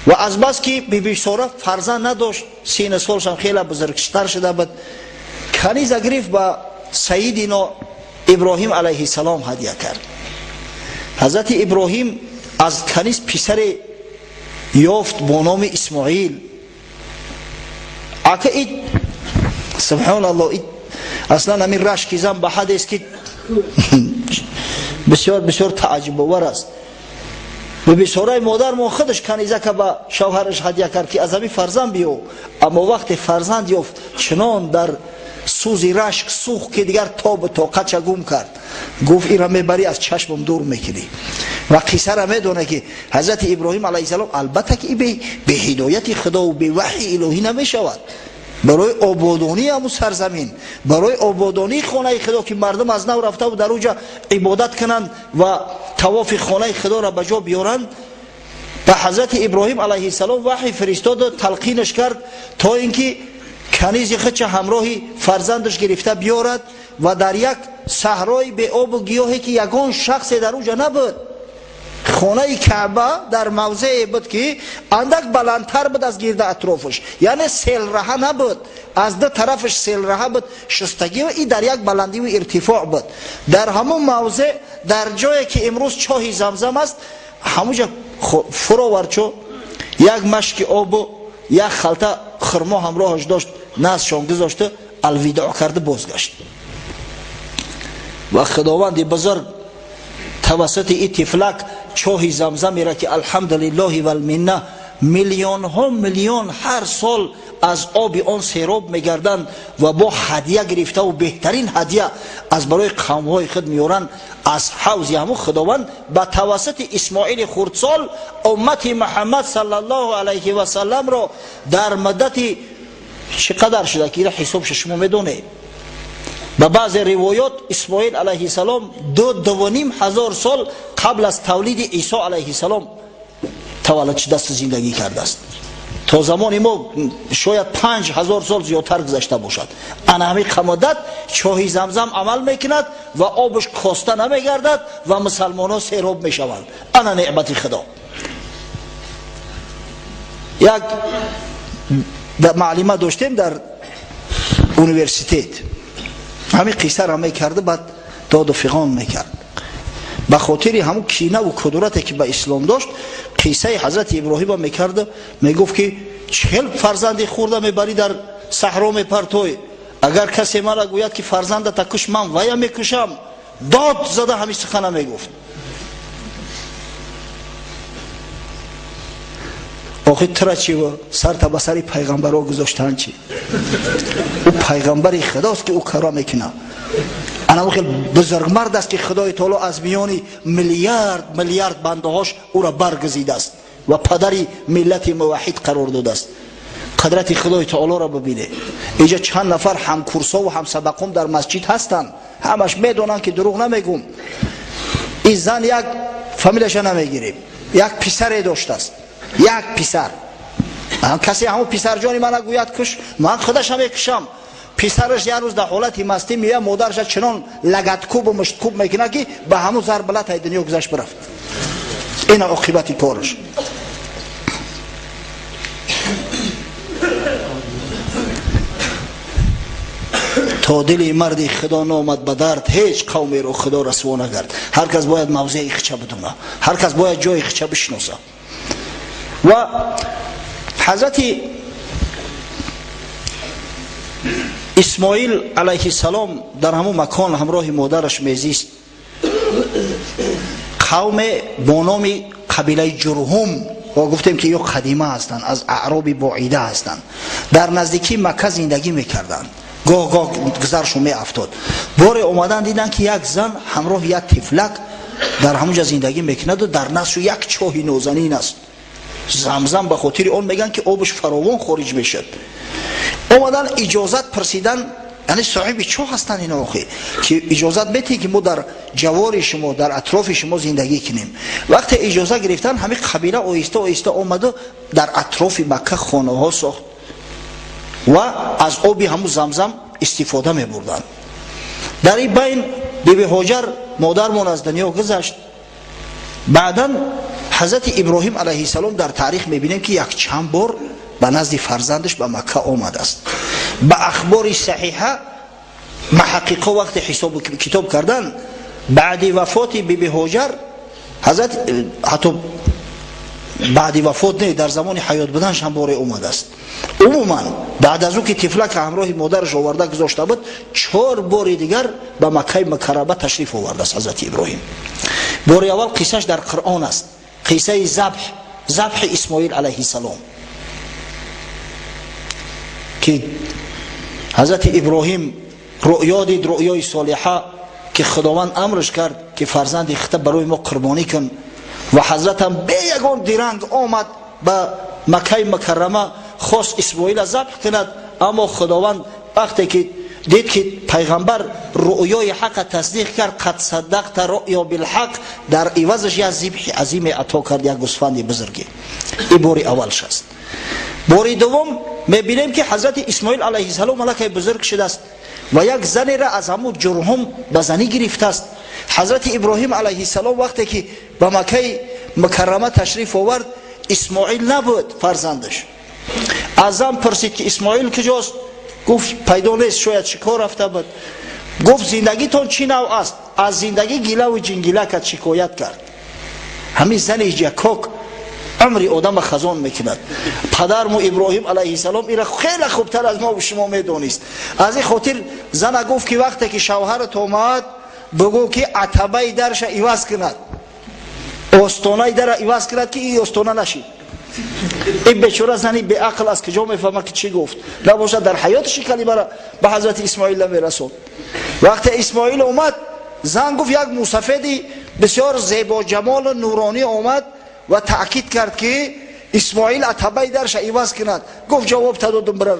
Ва аз бас ки Биби Сора фарзанд надошт, сину солшам хеле бузургтар шуда буд, каниза гирифт, ба Сайидино Иброҳим алайҳиссалом ҳадя кард. Ҳазрати Иброҳим аз каниз писаре ёфт бо номи Исмоил. Ака, ит, субҳоналлоҳ, ит аслан ҳамин рашки зан ба ҳадест, ки бисёр бисёр тааҷҷубовар аст. Биби Сораи модармон худаш канизака ба шавҳараш ҳадя кард, ки аз ҳамин фарзанд биё. Аммо вақте фарзанд ёфт, чунон дар сӯзи рашк сӯхт, ки дигар тобу тоқатша гум кард. Гуфт: «Ира мебарӣ, аз чашмам дур мекунӣ». Ва қиссара медонад, ки ҳазрати Иброҳим алайҳиссалом, албатта, ки бе ҳидояти Худову бе ваҳйи илоҳӣ намешавад, барои ободонии ҳамун сарзамин, барои ободонии хонаи Худо, ки мардум аз нав рафтаву дар уҷа ибодат кунанд ва тавофи хонаи Худоро ба ҷо биёранд, ба ҳазрати Иброҳим алайҳиссалом ваҳй фиристоду талқинаш кард, то ин ки канизи худша ҳамроҳи фарзандаш гирифта биёрад ва дар як саҳрои беобу гиёҳе, ки ягон шахсе дар уҷа набуд. Хонаи Каъба дар мавзее буд, ки андак баландтар буд аз гирда атрофаш, яъне селраҳа набуд. Аз ду тарафаш селраҳа буд, шустагӣ, и дар як баландиву иртифоъ буд. Дар ҳамон мавзеъ, дар ҷое ки имрӯз чоҳи Замзам аст, ҳамуҷа фуроварчо. Як машки обу як халта хурмо ҳамроҳаш дошт, наздшон гузошта, алвидоъ карда, бозгашт. Ва Худованди бузург тавассути и тифлак чоҳи Замзамеро, ки, алҳамдулиллоҳи валминна, миллионҳо миллион ҳар сол аз оби он сероб мегарданд ва бо ҳадя гирифтаву беҳтарин ҳадя аз барои қавмҳои худ меоранд, аз ҳавзи ҳамун Худованд ба тавассути Исмоили хурдсол уммати Муҳаммад саллаллоҳу алайҳи васалламро дар муддати чӣ қадар шуда, ки ира ҳисобша шумо медонед. Ба баъзе ривоёт, Исмоил алайҳиссалом 2-2,5 ҳазор сол қабл аз тавлиди Исо алайҳиссалом таваллуд шудасту зиндагӣ кардааст. То замони мо шояд 5000 сол зиёдтар гузашта бошад. Ана ҳамин қамодат чоҳи Замзам амал мекунад ва обаш коста намегардад ва мусалмонҳо сероб мешаванд. Ана неъмати Худо. Як маълима доштем дар университет, ҳамин қиссаро мекарду баъд доду фиғон мекард. Ба хотири ҳамун кинаву кудурате, ки ба ислом дошт, қиссаи ҳазрати Иброҳима мекарду мегуфт, ки чел фарзанди хурда мебарӣ, дар саҳро мепартой? Агар касе мара гӯяд, ки фарзандата куш, ман вая мекушам. Дод зада ҳамин сухана мегуфт. Охи, тура чи сарта ба сари пайғамбаро гузоштан? Чи ӯ пайғамбари Худост, ки ӯ кара мекунад? Ана хел бузургмард аст, ки Худои таоло аз миёни миллиард миллиард бандаҳош ӯро баргузидааст ва падари миллати муваҳид қарор додааст. Қадрати Худои таолоро бибине. Инҷа чанд нафар ҳамкурсову ҳамсабақум дар масҷид ҳастанд, ҳамаш медонанд, ки дурӯғ намегум. Ин зан, як фамилияша намегирем, як писаре доштааст, як писар. Касе ҳамун писарҷони мана гӯяд куш, ман худаша мекушам. Писараш як рӯз дар ҳолати мастӣ меояд, модараша чунон лагаткубу мушткуб мекунад, ки ба ҳамун зарбалатай дунё гузашт, бирафт. Ина оқибати кораш. То дили марди Худо номад ба дард, ҳеҷ қавмеро Худо расво нагард. Ҳар кас бояд мавзеи хича бидона, ҳар кас бояд ҷои хича бишноса. Ва ҳазрати Исмоил алайҳиссалом дар ҳамун макон ҳамроҳи модараш мезист. Қавме бо номи қабилаи Ҷурҳум, ва гуфтем, ки ё қадима ҳастанд, аз аъроби боида ҳастанд, дар наздикии Макка зиндагӣ мекарданд. Гоҳ гоҳ гузаршон меафтод. Боре омадан, диданд, ки як зан ҳамроҳи як тифлак дар ҳамунҷа зиндагӣ мекунаду дар назшу як чоҳи нозанин аст. Замзам ба хотири он мегӯянд, ки обаш фаровон хориҷ мешуд. Омадан, иҷозат пурсидан, яъне соҳиби чоҳ ҳастанд ино охи, ки иҷозат метиҳед, ки мо дар ҷавори шумо, дар атрофи шумо зиндагӣ кунем? Вақте иҷоза гирифтан, ҳамин қабила оҳиста оҳиста омаду дар атрофи Макка хонаҳо сохт ва аз оби ҳамун Замзам истифода мебурданд. Дар ин байн Биби Ҳоҷар модармон аз дунё гузашт. Баъдан Ҳазрати Иброҳим алайҳиссалом дар таърих мебинем, ки як чанд бор ба назди фарзандаш ба Макка омадааст. Ба ахбори саҳиҳа муҳаққиқо вақте ҳисобу китоб кардан, баъди вафоти биби Ҳоҷар ҳазрат ҳатто баъди вафот не, дар замони ҳаёт буданаш ҳам боре омадааст. Умуман баъд аз ӯ ки тифлак ҳамроҳи модараш оварда гузошта буд, 4 бори дигар ба Маккаи Мукаррама ташриф овардааст ҳазрати Иброҳим. Бори аввал қиссаш дар Қуръон аст, қиссаи забҳи Исмоил алайҳиссалом, ки ҳазрати Иброҳим рӯё дид, рӯёи солиҳа, ки Худованд амрш кард, ки фарзанди хита барои мо қурбонӣ кун. Ва ҳазратам бе ягон диранг омад ба Маккаи Мукаррама, хост Исмоила забҳ кунад, аммо Худованд вақте ки дид, ки пайғамбар рӯёи ҳақа тасдиқ кард, қад саддақта рӯё билҳақ, дар ивазаш як зибҳи азиме ато кард, як гӯсфанди бузурге. Ин бори аввалш аст. Бори дуввум мебинем, ки ҳазрати Исмоил алайҳиссалом аллакай бузург шудааст ва як занеро аз ҳамун Ҷурҳум ба занӣ гирифтааст. Ҳазрати Иброҳим алайҳиссалом вақте ки ба Маккаи Мукаррама ташриф овард, Исмоил набуд фарзандаш. Аз зан пурсид, ки Исмоил куҷост? Гуфт, пайдо нест, шояд шикор рафта буд. Гуфт, зиндагитон чӣ нав аст? Аз зиндагӣ гилаву ҷингила кард, шикоят кард. Ҳамин зани ҷакок умри одама хазон мекунад. Падарму Иброҳим алайҳиссалом ира хеле хубтар аз мо шумо медонист. Аз ин хотир зана гуфт, ки вақте ки шавҳарат омад, бигӯ, ки атабаи дарша иваз кунад, остонаи дара иваз кунад, ки ин остона нашид. Ин бечора зани беақл аз куҷо мефаҳмад, ки чӣ гуфт? Набошад, дар ҳаёташ ин калимаро ба ҳазрати Исмоил намерасонд. Вақте Исмоил омад, зан гуфт, як мусафеди бисёр зебоҷамолу нуронӣ омад ва таъкид кард, ки Исмоил атабаи дарша иваз кунад. Гуфт, ҷавоб та додум, бира,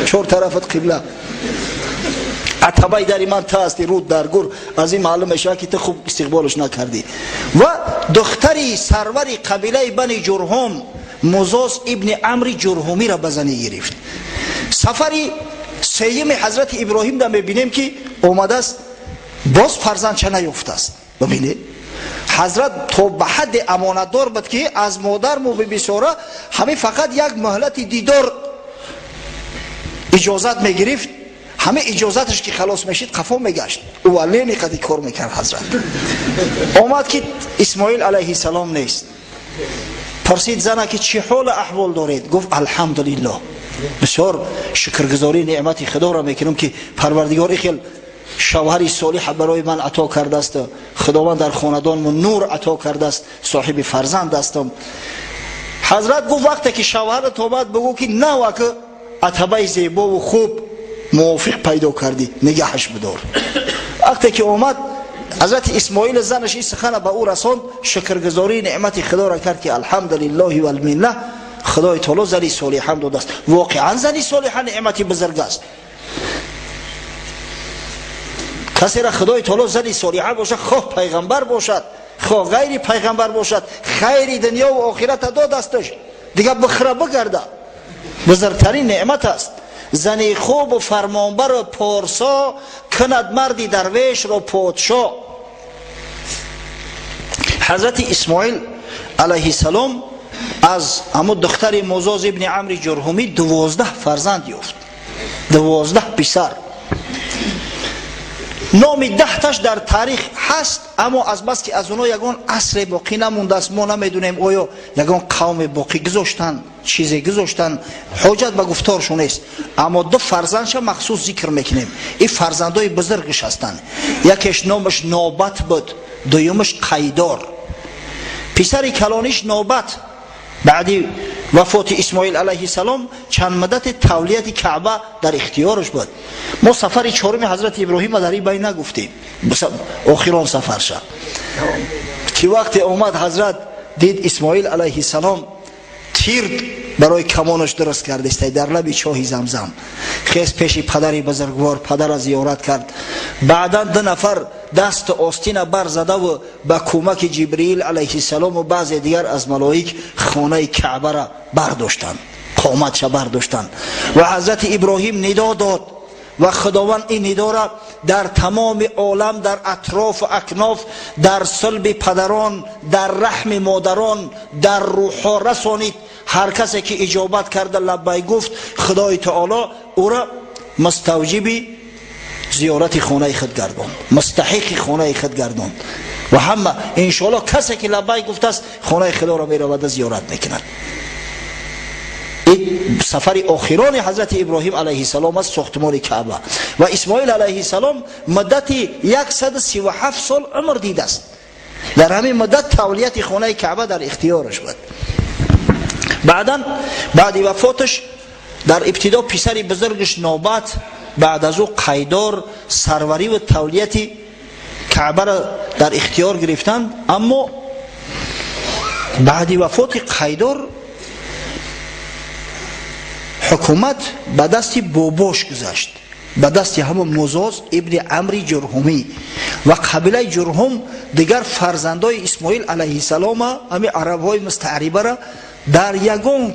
чор тарафат қибла, атабаи дари ман та ҳасти, руд дар гур. Аз ин маълум мешавад, ки ту хуб истиқболаш накардӣ. Ва духтари сарвари қабилаи Бани Ҷурҳум, Музоз ибни Амри Ҷурҳумиро ба занӣ гирифт. Сафари сеюми ҳазрати Иброҳим да мебинем, ки омадааст, боз фарзандча наёфтааст. Бибинед, ҳазрат то ба ҳадде амонатдор буд, ки аз модарму бибисора ҳамин фақат як муҳлати дидор иҷозат мегирифт. Ҳамин иҷозаташ ки халос мешид, қафо мегашт. Увалени қади кор мекард. Ҳазрат омад, ки Исмоил алайҳиссалом нест. Пурсид зана, ки чӣ ҳолу аҳвол доред? Гуфт, алҳамдулиллоҳ, бисёр шукргузории неъмати Худоро мекунам, ки Парвардигор ихел шавҳари солиҳа барои ман ато кардааст, Худованд дар хонадонмон нур ато кардааст, соҳиби фарзанд ҳастам. Ҳазрат гуфт, вақте ки шавҳарат омад, бигӯ, ки навака атабаи зебову хуб мувофиқ пайдо кардӣ, нигаҳаш бидор. Вақте ки омад ҳазрати Исмоил, занаш ин сухана ба ӯ расонд, шукргузории неъмати Худоро кард, ки алҳамдулиллоҳи валминна, Худои таоло зани солиҳам додааст. Воқеан, зани солиҳа неъмати бузург аст. Касера Худои таоло зани солиҳа бошад, хоҳ пайғамбар бошад, хоҳ ғайри пайғамбар бошад, хайри дунёву охирата додасташ, дигар бихра бигарда. Бузургтарин неъмат аст. Зани хубу фармонбару порсо кунад марди дарвешро подшо. Ҳазрати Исмоил алайҳиссалом аз ҳамун духтари Музоз ибни Амри Ҷурҳумӣ 12 фарзанд ёфт, 12 писар. Номи 10таш дар таърих ҳаст, аммо азбаски аз онҳо ягон асре боқӣ намондааст, мо намедонем, оё ягон қавме боқӣ гузоштанд, чизе гузоштанд, ҳоҷат ба гуфторшон нест. Аммо ду фарзандша махсус зикр мекунем. Ин фарзандои бузургш ҳастанд. Якеш номаш Нобат буд, дуюмаш Қайдор. Писари калониш Нобат баъди вафоти Исмоил алайҳиссалом чанд муддати тавлияти Каъба дар ихтиёраш буд. Мо сафари чоруми ҳазрати Иброҳима дар ин байн нагуфтем, охирон сафарша, ки вақте омад, ҳазрат дид, Исмоил алайҳиссалом тир барои камонаш дуруст кардистай дар лаби чоҳи Замзам. Хез пеши падари бузургвор, падара зиёрат кард. Баъдан ду нафар дасту остина барзадаву ба кӯмаки Ҷибриил алайҳиссалому баъзе дигар аз малоик хонаи Каъбара бардоштанд, қоматша бардоштанд. Ва ҳазрати Иброҳим нидо дод ва Худованд ин нидора дар тамоми олам, дар атрофу акноф, дар сулби падарон, дар раҳми модарон, дар рӯҳҳо расонид. Ҳар касе ки иҷобат карда лаббайк гуфт, Худои Таоло ӯро муставҷиби зиёрати хонаи худ гардонд, мустаҳиқи хонаи худ гардонд. Ва ҳама иншоалло касе ки лаббайк гуфтааст, хонаи Худоро меравада зиёрат мекунад. Сафари охирони ҳазрати Иброҳим алайҳиссалом аст, сохтмони Каъба. Ва Исмоил алайҳиссалом муддати 137 сол умр дидааст. Дар ҳамин муддат тавлияти хонаи Каъба дар ихтиёраш буд. Баъдан баъди вафоташ дар ибтидо писари бузургаш Нобат, баъд аз ӯ Қайдор сарвариву тавлияти Каъбаро дар ихтиёр гирифтанд. Аммо баъди вафоти Қайдор ҳукумат ба дасти бобош гузашт, ба дасти ҳамон Музоз ибни Амри Ҷурҳумӣ ва қабилаи Ҷурҳум. Дигар фарзандои Исмоил алайҳиссалома, ҳамин арабҳои мустаърибара дар ягон